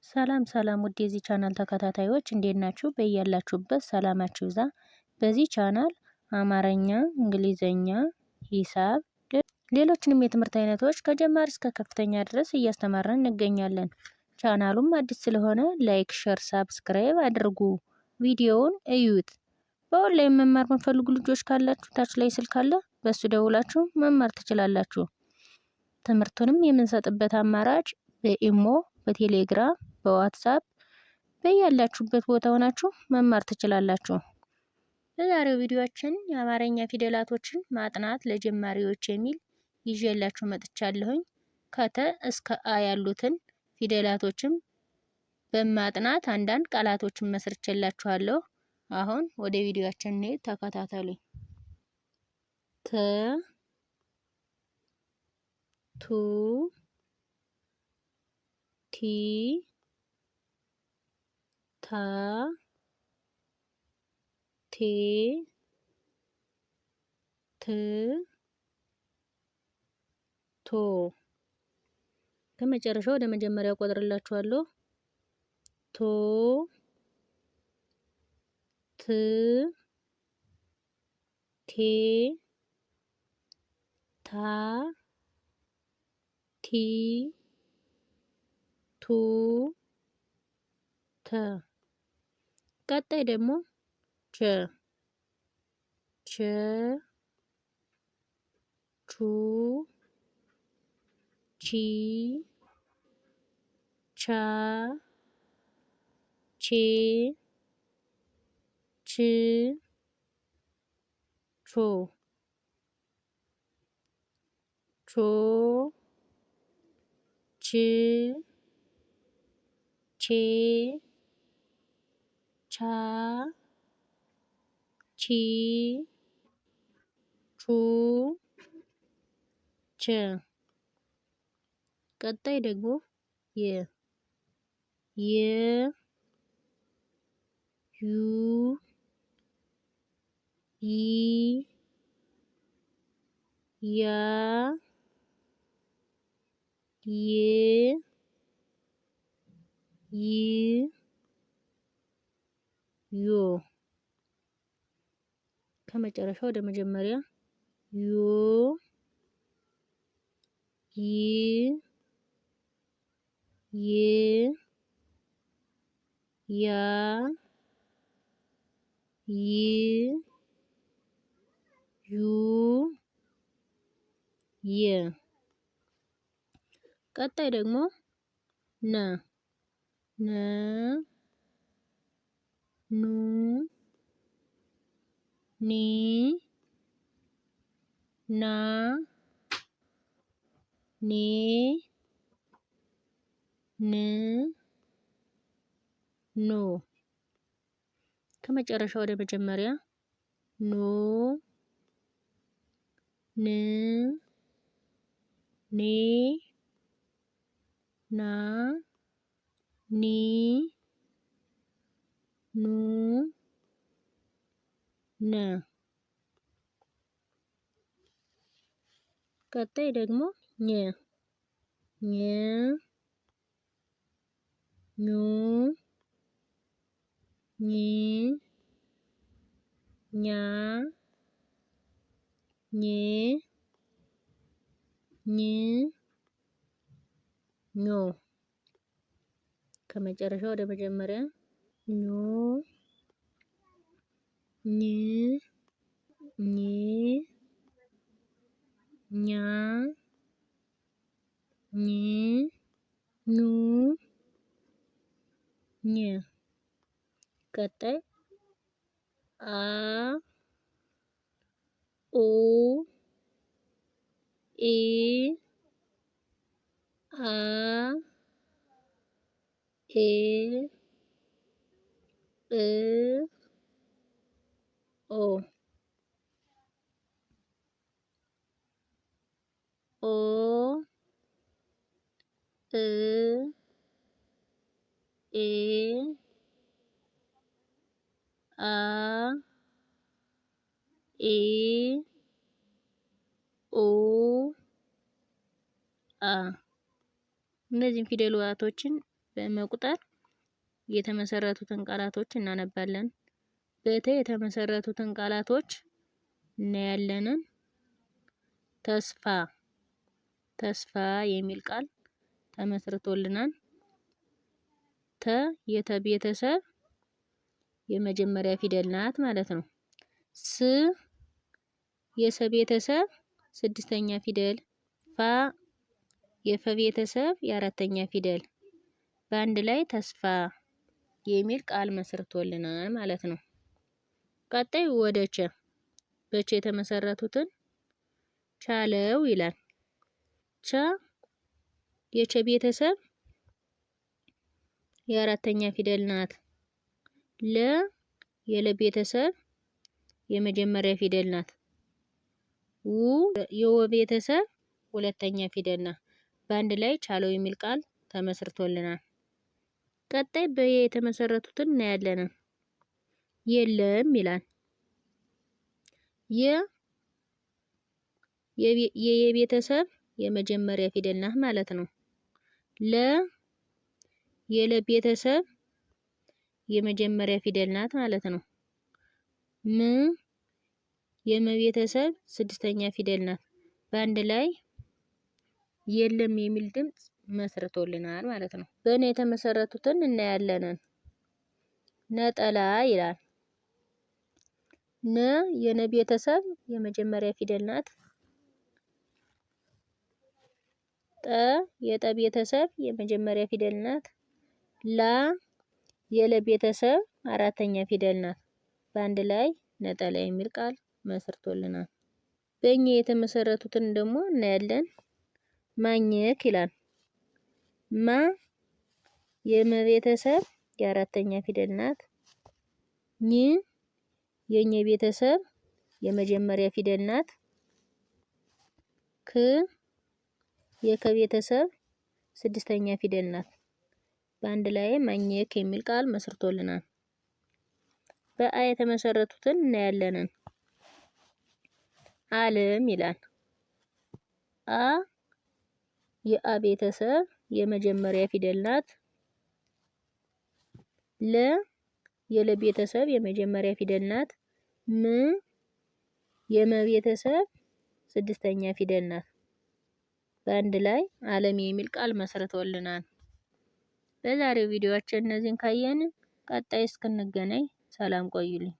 ሰላም ሰላም ውድ የዚህ ቻናል ተከታታዮች እንዴት ናችሁ? በያላችሁበት ሰላማችሁ ይብዛ። በዚህ ቻናል አማርኛ፣ እንግሊዘኛ፣ ሂሳብ፣ ሌሎችንም የትምህርት አይነቶች ከጀማሪ እስከ ከፍተኛ ድረስ እያስተማርን እንገኛለን። ቻናሉም አዲስ ስለሆነ like፣ share፣ subscribe አድርጉ። ቪዲዮውን እዩት። በኦንላይን መማር የምትፈልጉ ልጆች ካላችሁ ታች ላይ ስልክ አለ፣ በሱ ደውላችሁ መማር ትችላላችሁ። ትምህርቱንም የምንሰጥበት አማራጭ በኢሞ፣ በቴሌግራም፣ በዋትሳፕ በያላችሁበት ቦታ ሆናችሁ መማር ትችላላችሁ። በዛሬው ቪዲዮአችን የአማርኛ ፊደላቶችን ማጥናት ለጀማሪዎች የሚል ይዤላችሁ መጥቻለሁኝ። ከተ እስከ አ ያሉትን ፊደላቶችን በማጥናት አንዳንድ ቃላቶችን መስርቼላችኋለሁ። አሁን ወደ ቪዲዮአችን እንሂድ፣ ተከታተሉኝ። ተ ቱ ቲ ታ ቴ ት ቶ። ከመጨረሻው ወደ መጀመሪያው ቆጥርላችኋለሁ። ቶ ት ቴ ታ ቲ ቱ ተ። ቀጣይ ደግሞ ቸ ቸ ቹ ቺ ቻ ቼ ች ቾ ቾ ች ቼ ቻ ቺ ቹ ቸ። ቀጣይ ደግሞ የ የ ዩ ይ ያ ይ ይ ዮ። ከመጨረሻ ወደ መጀመሪያ ዮ ይ ይ ያ ይ ዩ የ። ቀጣይ ደግሞ ነ ነ ኑ ኒ ና ኔ ን ኖ። ከመጨረሻ ወደ መጀመሪያ ኖ ን ኔ ና ኒ ኑ ነ። ቀጣይ ደግሞ ኘ ኘ ኙ ኚ ኛ ኜ ኝ ኞ። ከመጨረሻ ወደ መጀመሪያ ኞ ኝ ኜ ኛ ኝ ኙ ኘ። ቀጣይ አ ኡ ኢ አ ኤ እ ኦ ኦ እ ኤ አ ኢ ኡ አ። እነዚህን ፊደላቶችን በመቁጠር የተመሰረቱትን ቃላቶች እናነባለን። በተ የተመሰረቱትን ቃላቶች እናያለን። ተስፋ ተስፋ የሚል ቃል ተመስርቶልናል። ተ የተ ቤተሰብ የመጀመሪያ ፊደል ናት ማለት ነው። ስ የሰ ቤተሰብ ስድስተኛ ፊደል፣ ፋ የፈ ቤተሰብ የአራተኛ ፊደል፣ በአንድ ላይ ተስፋ የሚል ቃል መስርቶልናል ማለት ነው። ቀጣይ ወደ ቸ፣ በቸ የተመሰረቱትን ቻለው ይላል። ቸ የቸ ቤተሰብ የአራተኛ ፊደል ናት። ለ የለ ቤተሰብ የመጀመሪያ ፊደል ናት። ው የወ ቤተሰብ ሁለተኛ ፊደል ናት። በአንድ ላይ ቻለው የሚል ቃል ተመስርቶልናል። ቀጣይ በየ የተመሰረቱትን እናያለን። የለም ይላል። የ የየቤተሰብ የመጀመሪያ ፊደል ናት ማለት ነው። ለ የለ ቤተሰብ የመጀመሪያ ፊደል ናት ማለት ነው። ም የመቤተሰብ ስድስተኛ ፊደል ናት። በአንድ ላይ የለም የሚል ድምጽ መስርቶልናል ማለት ነው። በእኔ የተመሰረቱትን እናያለን። ነጠላ ይላል። ነ የነ ቤተሰብ የመጀመሪያ ፊደል ናት። ጠ የጠ ቤተሰብ የመጀመሪያ ፊደል ናት። ላ የለ ቤተሰብ አራተኛ ፊደል ናት። በአንድ ላይ ነጠላ የሚል ቃል መስርቶልናል። በእኛ የተመሰረቱትን ደግሞ እናያለን። ማኘክ ይላል። ማ የመቤተሰብ የአራተኛ ፊደል ናት። ኝ የኘ ቤተሰብ የመጀመሪያ ፊደል ናት። ክ የከቤተሰብ ስድስተኛ ፊደል ናት። በአንድ ላይ ማኘክ የሚል ቃል መስርቶልናል። በአ የተመሰረቱትን እናያለን። አለም ይላል። አ የአ ቤተሰብ የመጀመሪያ ፊደል ናት። ለ የለ ቤተሰብ የመጀመሪያ ፊደል ናት። ም የመ ቤተሰብ ስድስተኛ ፊደል ናት። በአንድ ላይ አለም የሚል ቃል መስርቶልናል። በዛሬው ቪዲዮአችን እነዚህን ካየን ቀጣይ እስክንገናኝ ሰላም ቆዩልኝ።